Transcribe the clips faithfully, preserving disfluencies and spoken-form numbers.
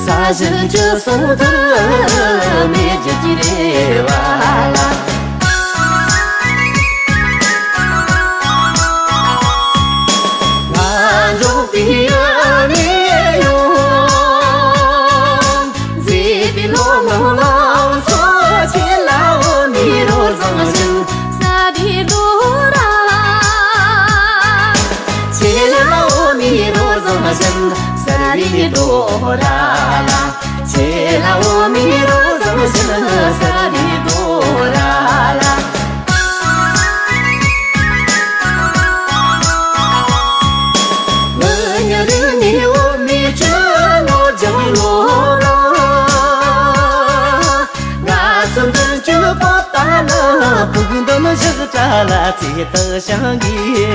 ས་གཞི་ཅི་གསུང་དུ་མེད་ཀྱི་རེ་བ་ལ། ང་འཇོག་པའི་ཡུལ་ནས་ཡོང་མཛེས་པའི་ལོ་མང་ལ་སོ་ཆེ་ལ་འོ་མི་རོ་བཟང་ཞིང་ས་དེ་རྡོ་ར། ཆེ་ལ་འོ་མི་རོ་བཟང་ཞིང་ས་དེ་རྡོ་ར་ལ། ཆེ་ལ་འོ་མི་རོ་བཟང་ཞིང་ས་དེ་རྡོ་ར་ལ། ང་ཉ་རི་ནི་འོ་མི་ཆུ་ལོ་ལྗང་ལོ་ལོ། འདོན་བཞག་གྲྭ་ལ་ཚེ་ཐག་བྱང་གི།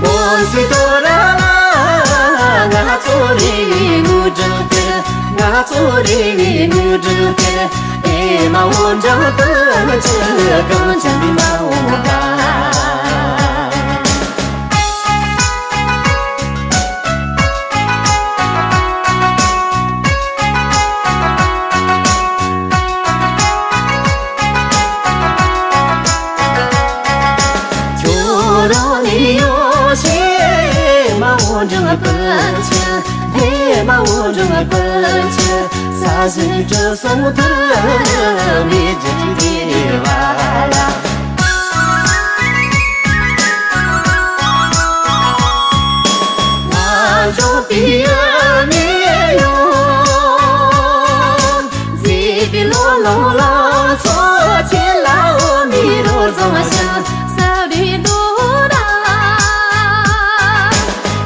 མོན་སྲིད་དོ་ར་ལ། ང་ཚོ་རེ་བའི་དངོས་གྲུབ་དེར། ང་ཚོ་རེ་བའི་དངོས་གྲུབ་དེར། ཨེ་མ་འོ་འབྲོག་པ་ཆུ་གངས་ཅན་པའི་མ་འོངས་པ། ཁྱོད་རང་ནི་ཡོད་ཤེས་མ་འོ་འབྲོག་པ་ཆུ། ཧེ་མ་འོ་འབྲོག་པ་ཆུ། ས་གཞི་གྲུ་གསུམ་དུ་མི་འཇིགས་དགེ་བ་ལ། ང་འབྱོར་པའི་ཡུལ་ནས་ཡོང་། མཛེས་པའི་ལོ་ལོ་ལ་འཚོ་ཁྱེད་ལ་འོ་མི་རོ་བཟང་ཞིང་ས་རི་རྡོ་ར།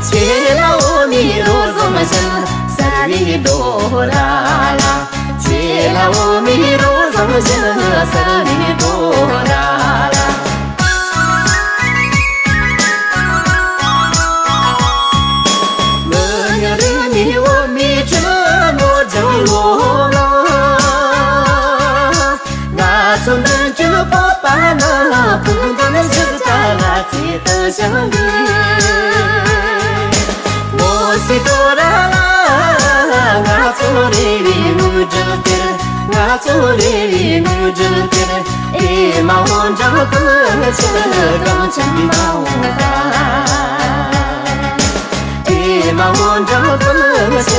ཁྱེད་ལ་འོ་མི་རོ་བཟང་ཞིང་ས་རི་རྡོ་ར་ལ། ཁྱེད་ལ་འོ་མི་རོ་བཟང་ཞིང་ས་རི་རྡོ་ར་ལ། མི་ཉག་རི་ནས་འོ་མི་ཆུ་མོ་ལྗང་ལོ་ལ། ང་ཚོ་མདུན་སྐྱོད་སྤོབས་པ་ནི་ཕུགས་འདུན་བཞག་གྲྭ་ལ་ཚེ་ཐག་བྱང་གི། མོན་སྲིད་དོ་ར་ལ། ང་ཚོ་རེ་བའི་དངོས་གྲུབ་དེར། ང་ཚོ་རེ་བའི་དངོས་གྲུབ་དེར། ཨེ་མ་འོ་འབྲོག་པ་ཆུ་གངས་ཅན་པའི་མ་འོངས་པ། ཨེ་མ་འོ་འབྲོག་པ་ཆུ་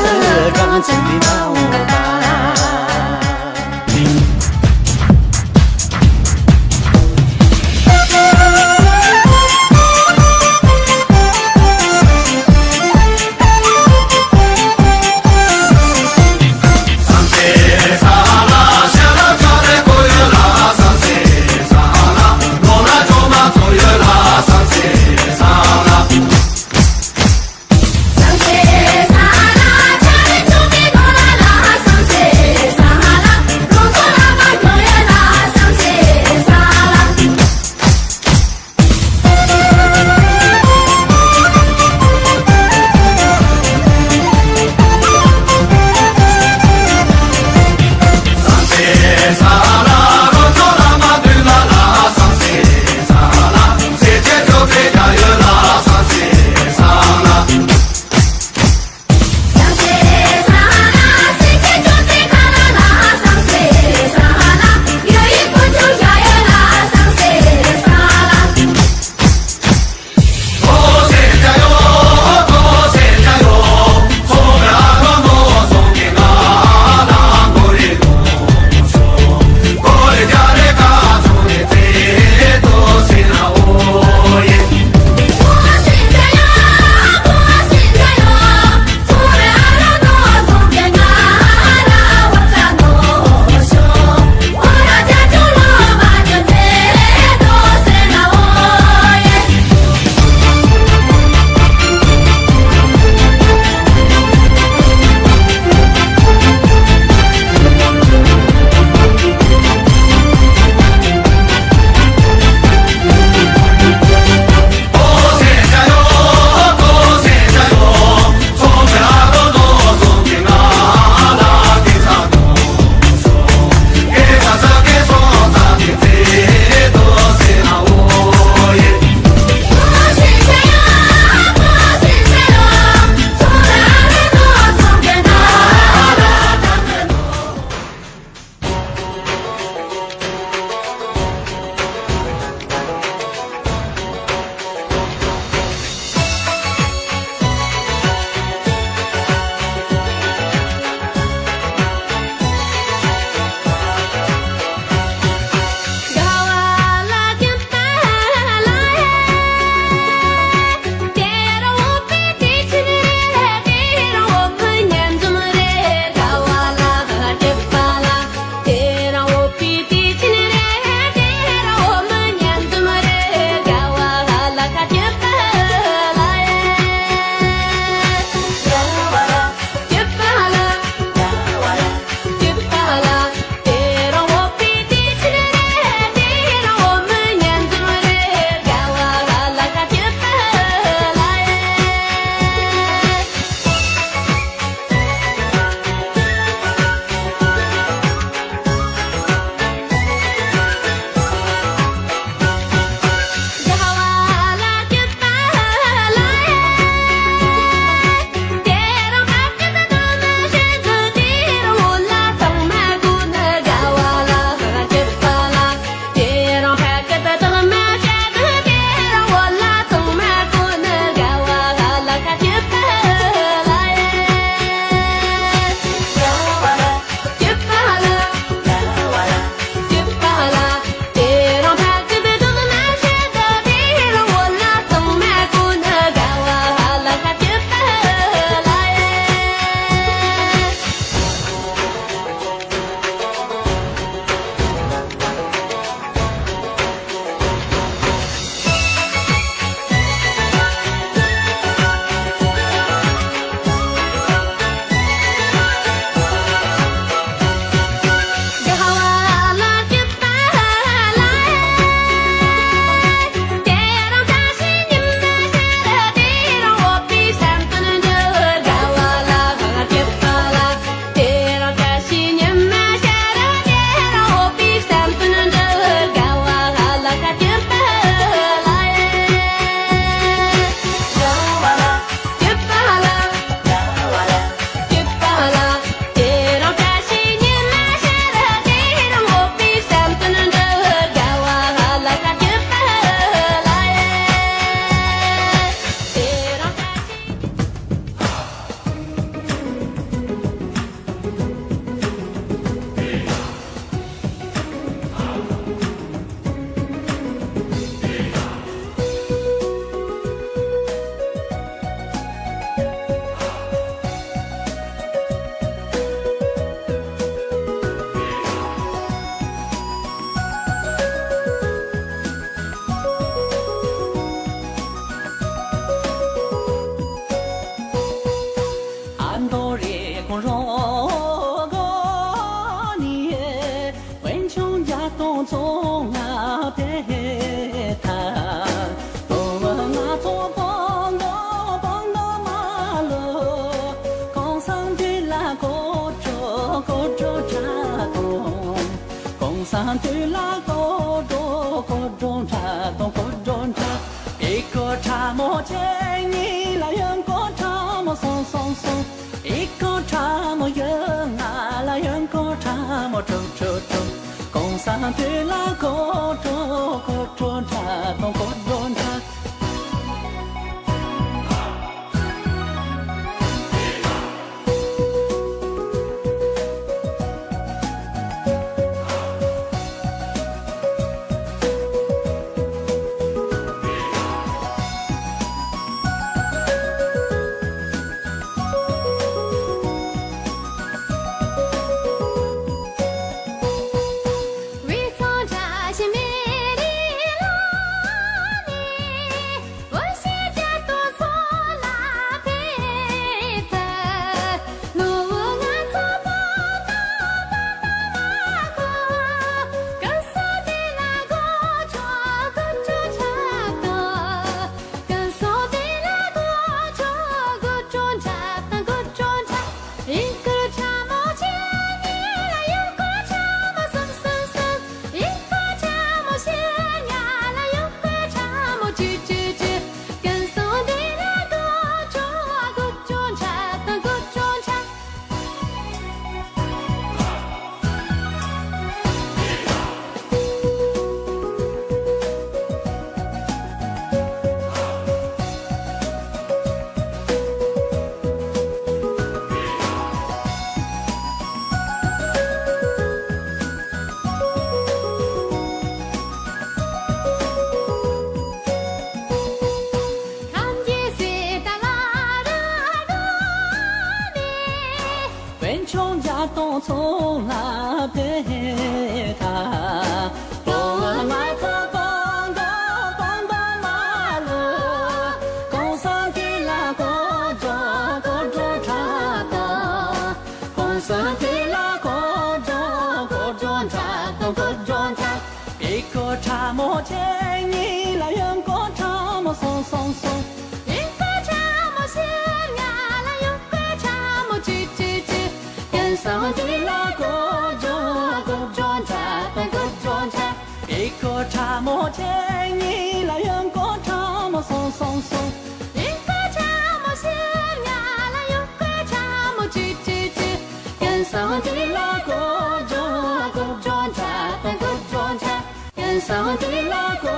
གངས་ཅན་པའི་མ་འོངས་པ། དུས་ལ་སྒོར་སྒྲོ་སྒོར་སྒྲོ་འདྲ་དང་སྒོར་སྒྲོ་འདྲ། ཨི་ཀོ་ཁྲ་མོ་ཆེ། གཉིས་ལ་ཡང་སྒོར་ཁྲ་མོ་སོང་སོང་སོང་། ཨི་ཀོ་ཁྲ་མོ་ཡོད། ང་ལ་ཡང་སྒོར་ཁྲ་མོ་དྲུག་དྲུག་དྲུག། གང་ཟག་དུས་ལ་སྒོར་སྒྲོ་སྒོར་སྒྲོ་འདྲ་དང་སྒོར་སྒྲོ་འདྲ། དཔོན་ཆུང་བརྒྱ་སྟོང་ཚོང་ལ་ཕེབས་ད། ལོ་ལྔ་ཚོ་གོང་གོང་གོང་དུ་མ་ལོ། གོང་ས་དེ་ལ་གོ་འགྲོ་གོ་འགྲོ་དྲག་ད། གོང་ས་དེ་ལ་གོ་འགྲོ་གོ་འགྲོ་དྲག་ད་གོ་འགྲོ་དྲག། ཨི་ཀོ་ཁྲ་མོ་ཆེ། གཉིས་ལ་ཡང་སྒོར་ཁྲ་མོ་སོང་སོང་སོང་། ཨི་ཀོ་ཁྲ་མོ་ཆེ། ང་ལ་ཡང་སྒོར་ཁྲ་མོ་ཅི་ཅི་ཅི། གང་ཟག་དེ་ལ་སྒོར་སྒྲོ་སྒོར་སྒྲོ་འདྲ་དང་སྒོར་སྒྲོ་འདྲ། ཨི་ཀོ་ཁྲ་མོ་ཆེ། གཉིས་ལ་ཡང་སྒོར་ཁྲ་མོ་སོང་སོང་སོང་། ཨི་ཀོ་ཁྲ་མོ་ཆེ། ང་ལ་ཡང་སྒོར་ཁྲ་མོ་ཅི་ཅི་ཅི། གང་ཟག་དེ་ལ་སྒོར་སྒྲོ་སྒོར་སྒྲོ་འདྲ་དང་སྒོར་སྒྲོ་འདྲ། གང་ཟག་དེ་ལ་སྒོར་